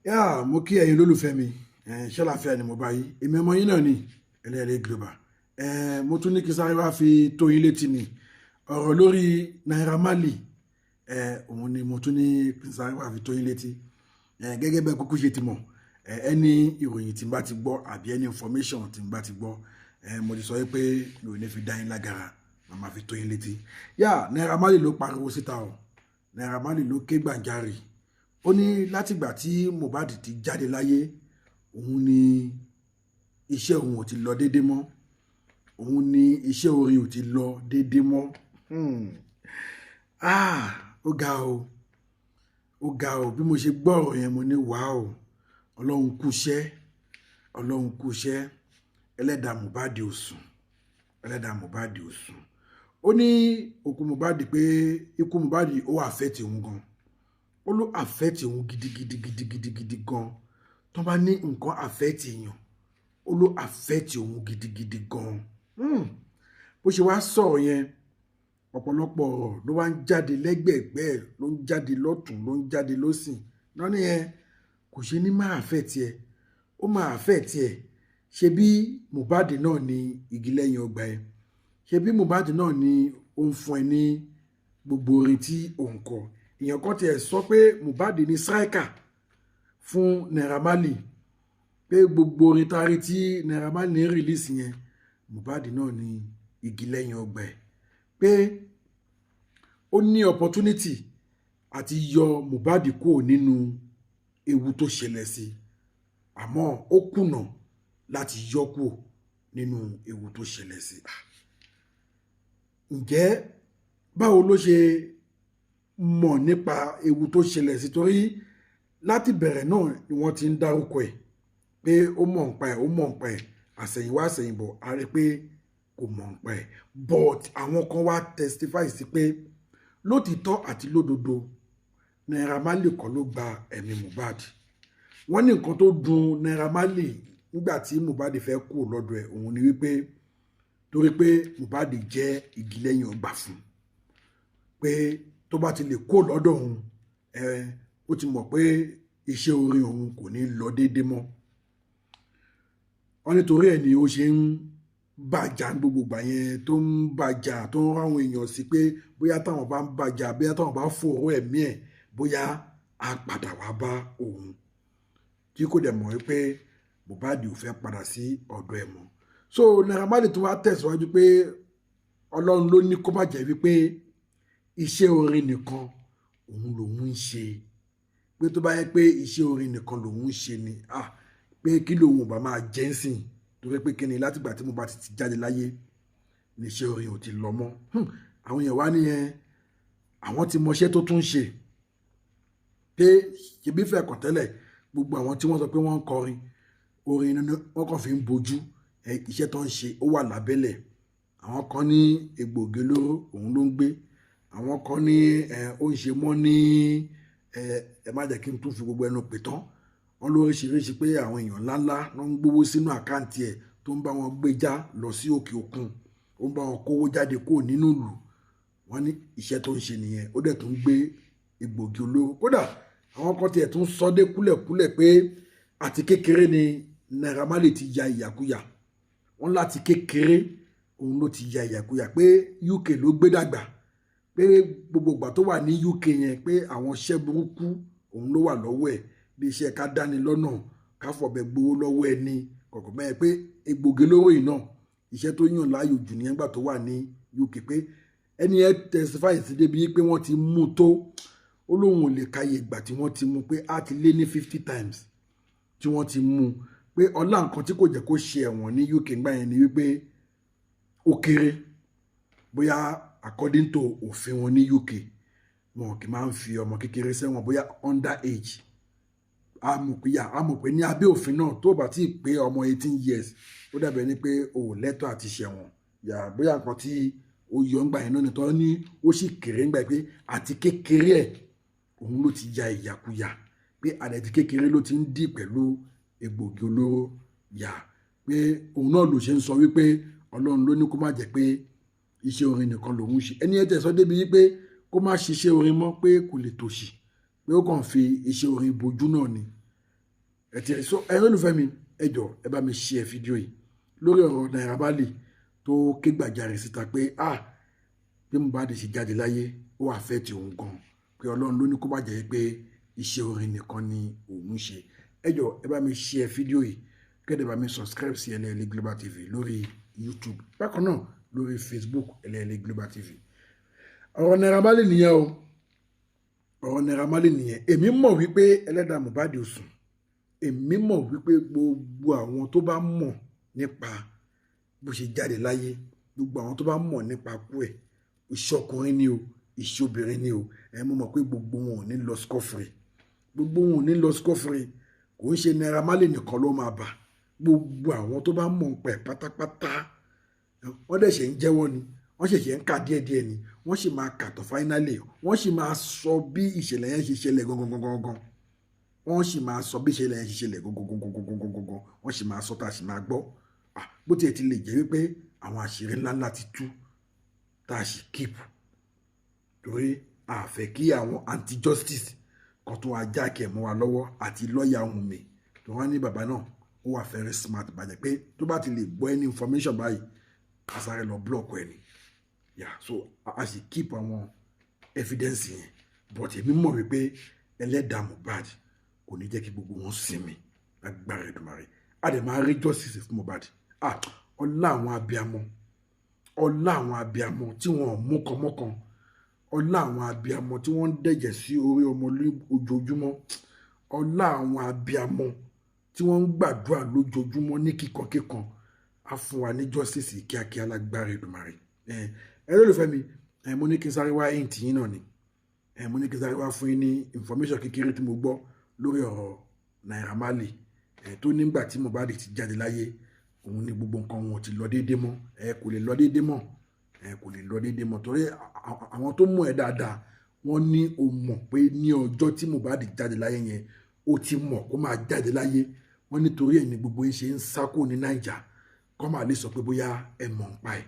Yá, mo kí ẹ̀yin olólùfẹ́ mi. Ṣàlàáfíà ni mo bá yín? Èmi ọmọ yín náà ni Ẹlẹ́yẹlé Global. Mo tún ní kí sáré wá fi tó yín létí ni ọ̀rọ̀ lórí Naira Marley. Òun ni mo tún ní kí sáré wá fi tó yín létí. Gẹ́gẹ́ bẹ́ẹ̀ kúkú ṣe ti mọ̀, ẹni ìròyìn tí n bá ti gbọ́ àbí ẹni information tí n bá ti gbọ́, mo ti sọ pé mi ò ní fi dá yín lágara, màá máa fi tó yín létí. Yá, Naira Marley ló pariwo síta o. Naira Marley ló ké gbàjarè. Ó ní látìgbà tí Mohbad ti jáde láyé, òun ni iṣẹ́ òun ò ti lọ déédé mọ́, òun ni iṣẹ́ orin ò ti lọ déédé mọ́. Ah, ó ga o, ó ga o. Bí mo ṣe gbọ́ ọ̀rọ̀ yẹn, mo ní wàá o, Ọlọ́run kúṣẹ́, Ọlọ́run kúṣẹ́. Ẹlẹ́dàá Mohbad ò sùn, ẹlẹ́dàá Mohbad ò sùn. Ó ní òkú Mohbad, pé ikú Mohbad ó affect òun gan. Ó ló affect òun gidigidi gidigidi gan. Tó bá ní nǹkan affect èèyàn, ó ló affect òun gidigidi gan. Bó ṣe wá sọ̀rọ̀ yẹn, ọ̀pọ̀lọpọ̀ ọ̀rọ̀ ló wá ń jáde lẹ́gbẹ̀ẹ́gbẹ́, ló ń jáde lọ́tún, ló ń jáde lọ́sìn lọ́ní yẹn. Kò ṣe ní máa affect ẹ, ó máa affect ẹ. Ṣe bí Mohbad náà ní igi lẹ́yìn ọgbà ẹ? Ṣe bí Mohbad náà ní ó ń fún ẹ ní gbogbo orin tí òun kọ? Èèyàn kan tiẹ̀ sọ pé Mohbad ní striker fún Naira Marley, pé gbogbo orin tá a rí tí Naira Marley ní release yẹn, Mohbad náà ní igi lẹ́yìn ọgbà ẹ̀, pé ó ní opportunity àti yọ Mohbad kúrò nínú ewu tó ṣẹlẹ̀ sí, àmọ́ ó kùnà láti yọ kúrò nínú ewu tó ṣẹlẹ̀ sí. Ǹjẹ́ báwo ló ṣe mọ̀ nípa ewu tó ṣẹlẹ̀ sí? Torí láti bẹ̀rẹ̀ náà ni wọ́n ti ń dárúkọ ẹ̀ pé ó mọ̀ nípa ẹ̀, ó mọ̀ nípa ẹ̀. Àsẹ̀yìnwá àsẹ̀yìnbọ̀, a rí pé kò mọ̀ nípa ẹ̀, but àwọn kan wá testify sí pé lótìtọ́ àti lódodo, Naira Marley kọ́ ló gba ẹ̀mí Mohbad. Wọ́n ní nǹkan tó dùn Naira Marley nígbà tí Mohbad fẹ́ kú lọ́dọ̀ ẹ̀, òun ni wípé torí pé Mohbad jẹ́ igi lẹ́yìn ọgbà fún, pé tó bá ti lè kó lọ́dọ̀ òun ẹ, ó ti mọ̀ pé iṣẹ́ orin òun kò ní lọ déédéé mọ́. Wọ́n nítorí ẹ̀ ni ó ṣe ń bàjá gbogbo ìgbà yẹn, tó ń bàjá, tó ń ráwọn èèyàn sí pé bóyá táwọn bá ń bàjá, bóyá táwọn bá fòró ẹ̀mí ẹ̀, bóyá á padà wá bá òun, tí kò dẹ̀ mọ̀ wípé Mohbad ò fẹ́ padà sí ọ̀dọ̀ ẹ̀ mọ́. So Naira Marley tún wá tẹ̀síwájú pé Ọlọ́run ló ní kó má jẹ́ wípé iṣẹ́ orin nìkan òun lòun ń ṣe, pé tó bá yẹ pé iṣẹ́ orin nìkan lòun ń ṣe ni, ah, pé kí lòun ò bá máa jẹ́ ń sìn? Torí pé kíni, látìgbà tí Mohbad ti jáde láyé ní iṣẹ́ orin ò ti lọ mọ́. Àwọn èèyàn wá nìyẹn, àwọn ti mọṣẹ́ tó tún ṣe, pé ṣebí fẹ́ kàn tẹ́lẹ̀, gbogbo àwọn tí wọ́n sọ pé wọ́n ń kọrin orin, wọ́n kàn fi ń bojú iṣẹ́ tó ń ṣe, ó wà lábẹ́lẹ̀. Àwọn kan ní egbògi olóró òun ló ń gbé, àwọn kan ní ó ń ṣe mọ́ ní ẹ má jẹ́ kí n tún fi gbogbo ẹnu pè tán. Wọ́n lóríṣiríṣi, pé àwọn èèyàn ńláńlá ló ń gbówó sínú account ẹ̀, tó ń bá wọn gbé já lọ sí òkè òkun, ó ń bá wọn kówó jáde kúrò nínú ìlú. Wọ́n ní iṣẹ́ tó ń ṣe nìyẹn, ó dẹ̀ tún gbé egbògi olóró. Kódà àwọn kan tiẹ̀ tún sọ dé kúlẹ̀kúlẹ̀ pé àti kékeré ni Naira Marley ti ya ìyàkuyà. Wọ́n láti kékeré òun ló ti ya ìyàkuyà, pé UK ló gbé dàgbà, pé gbogbo ìgbà tó wà ní UK yẹn, pé àwọn iṣẹ́ burúkú òun ló wà lọ́wọ́ ẹ̀, bí iṣẹ́ ká dáni lọ́nà, ká fọ̀bẹ gbowó lọ́wọ́ ẹni kọ̀ọ̀kan bẹ́ẹ̀, pé egbògi olóró yìí náà, iṣẹ́ tó yàn láàyò jù ní ẹgbà tó wà ní UK, pé ẹni ẹ testify sí débi pé wọ́n ti mú tó, ó lóun ò lè káyè ìgbà tí wọ́n ti mú, pé á ti lé ní 50 times tí wọ́n ti mú, pé ọlá nǹkan tí kò jẹ́ kó ṣe ẹ̀wọ̀n ní UK ńgbà yẹn ni wípé ó kéré, bóyá according to òfin wọn ní UK, wọn kì í máa ń fi ọmọ kékeré sẹ́wọ̀n, bóyá under age. A mọ̀ pé yà, a mọ̀ pé ní abẹ́ òfin náà, tó bá ti pé ọmọ 18 years, ó dàbẹ̀ ni pé o ò lẹ́tọ̀ọ́ àti ṣẹ̀wọ̀n yà. Bóyá nǹkan tí ó yọ ńgbà yẹn náà nìtọ́ ní ó sì kéré ńgbà yẹn, pé àti kékeré ẹ̀ òun ló ti ya ìyàkuyà, pé àdẹ̀tí kékeré ló ti ń dì pẹ̀lú egbògi olóró yà, pé òun náà ló ṣe ń sọ wípé Ọlọ́run ló ní kó má jẹ́ pé iṣẹ́ orin nìkan lòun ṣe. Ẹni ẹ tẹ̀ sọ débi wípé kó má ṣiṣẹ́ orin mọ́, pé kò lè tòṣì, pé ó kàn fi iṣẹ́ orin bojú náà ni. Ẹ ti rí. So ẹ̀yin olùfẹ́ mi, ẹ jọ̀ọ́, ẹ bá mi share fídíò yìí lórí ọ̀rọ̀ Naira Marley tó ké gbàjarè síta pé ah, bí Mohbad ṣe jáde láyé, ó affect òun gan, pé Ọlọ́run ló ní kó má jẹ́ pé iṣẹ́ orin nìkan ni òun ṣe. Ẹ jọ̀ọ́, ẹ bá mi share fídíò yìí, kẹ́ dẹ̀ bá mi subscribe sí Ẹlẹ́ẹ̀lẹ́ Global TV lórí YouTube, bákan náà lórí Facebook, Ẹlẹ́ẹ̀lẹ́ Global TV. Ọ̀rọ̀ Naira Marley nìyẹn o, ọ̀rọ̀ Naira Marley nìyẹn. Èmi mọ̀ wípé ẹlẹ́dàá Mohbad ò sùn. Èmi mọ̀ wípé gbogbo àwọn tó bá mọ̀ nípa bó ṣe jáde láyé, gbogbo àwọn tó bá mọ̀ nípa kú ẹ̀, ìṣọkùnrin ni o, ìṣobìnrin ni o, ẹ mọ̀ pé gbogbo wọn ò ní lọ scot-free. Gbogbo wọn ò ní lọ scot-free. Kò ń ṣe Naira Marley nìkan ló máa bà. Gbogbo àwọn tó bá mọ̀ nípa ẹ̀ pátápátá, wọ́n dẹ̀ ṣe ń jẹ́wọ́ ni, wọ́n ṣẹ̀ṣẹ̀ ń kà díẹ̀díẹ̀ ni, wọ́n sì máa kà tó finally, wọ́n sì máa sọ bí ìṣẹ̀lẹ̀ yẹn ṣe ṣẹlẹ̀ gangan gangan gangan. Wọ́n sì máa sọ bí ìṣẹ̀lẹ̀ yẹn ṣe ṣẹlẹ̀ gangan gangan gangan gangan. Wọ́n sì máa sọ tá a sì máa gbọ́. Bó tiẹ̀ ti lè jẹ́ wípé àwọn àṣírí ńláńlá ti tú tá a sì keep, torí a fẹ́ kí àwọn anti-justice kan tó wá jákè mọ́ wa lọ́wọ́ àti lọ́ọ̀yà Wùnmí tó wọ́n ní bàbá náà, ó wà very smart bàjẹ́ pé tó bá ti lè gbọ́ any information báyìí, a sáré lọ block ẹ̀ ni. Yeah, so a sì keep àwọn evidence yẹn, but èmi mọ̀ wípé ẹlẹ́dàá Mohbad kò ní jẹ́ kí gbogbo wọn sinmi lágbára Èdùmàrè. A dẹ̀ máa rí justice fún Mohbad. Ah, ọlá àwọn abiyamọ, ọlá àwọn abiyamọ tí wọn ò mú kọmọkan, ọlá àwọn abiyamọ tí wọ́n ń dẹ̀jẹ̀ sí orí ọmọ lójoojúmọ́, ọlá àwọn abiyamọ tí wọ́n ń gbàdúrà lójoojúmọ́ ní kíkankíkan, á fún wa ní justice kíákíá lágbára Èdùmàrè. Ẹ ẹ lólùfẹ́ mi, ẹ mo ní kí n sáré wá ẹ̀yìn tìyín náà ni. Ẹ mo ní kí n sáré wá fún yín ní information kékeré tí mo gbọ́ lórí ọ̀rọ̀ Naira Marley ẹ tó nígbà tí Mohbad ti jáde láyé, òun ní gbogbo nǹkan wọn ti lọ déédéé mọ́. Ẹ kò lè lọ déédéé mọ́, ẹ kò lè lọ déédéé mọ́, torí àwọn tó mọ̀ ẹ́ dáadáa, wọ́n ní o mọ̀ pé ní ọjọ́ tí Mohbad jáde láyé yẹn, ó ti mọ̀ kó máa jáde láyé. Wọ́n nítorí ẹ̀ ní gbogbo yín ṣe ń sá kúrò ní Naija, kọ́ máa lè sọ pé bóyá ẹ mọ̀ ń pa ẹ̀.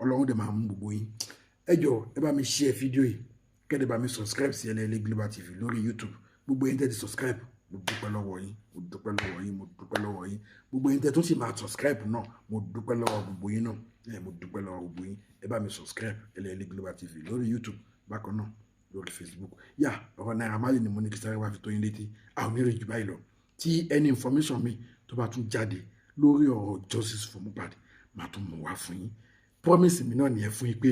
Ọlọ́run dẹ̀ máa mú gbogbo yín. Ẹ jọ̀ọ́, ẹ bá mi share fídíò yìí, kẹ́ dẹ̀ bá mi subscribe sí Ẹlẹ́ẹ̀lẹ́ Global TV lórí YouTube. Gbogbo yín tẹ́ ti subscribe, mo dúpẹ́ lọ́wọ́ yín, mo dúpẹ́ lọ́wọ́ yín, mo dúpẹ́ lọ́wọ́ yín. Gbogbo yín tẹ́ tó sì máa subscribe náà, mo dúpẹ́ lọ́wọ́ gbogbo yín náà. Ẹ mo dúpẹ́ lọ́wọ́ gbogbo yín. Ẹ bá mi subscribe Ẹlẹ́ẹ̀lẹ́ Global TV lórí YouTube, bákan náà lórí Facebook. Yà, ọ̀rọ̀ Naira Marley ni mo ní kí sáré wá fi tó yín létí. Àwọn onírè jù báyìí lọ. Tí any information mi tó bá tún jáde lórí ọ̀rọ̀ justice for Mohbad, màá tún mú wá fún yín. Promise mi náà nìyẹn fún yín pé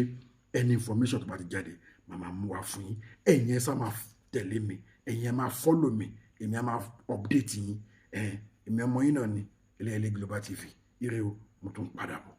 any information tó bá ti jáde, màá máa mú wá fún yín. Ẹ̀yin ẹ sá máa tẹ̀lé mi, ẹ̀yin ẹ máa follow mi, èmi á máa update yín. Ẹ̀ èmi ọmọ yín náà ni, Ẹlẹ́ẹ̀lẹ́ Global TV. Ire o, mo tún padà bọ̀.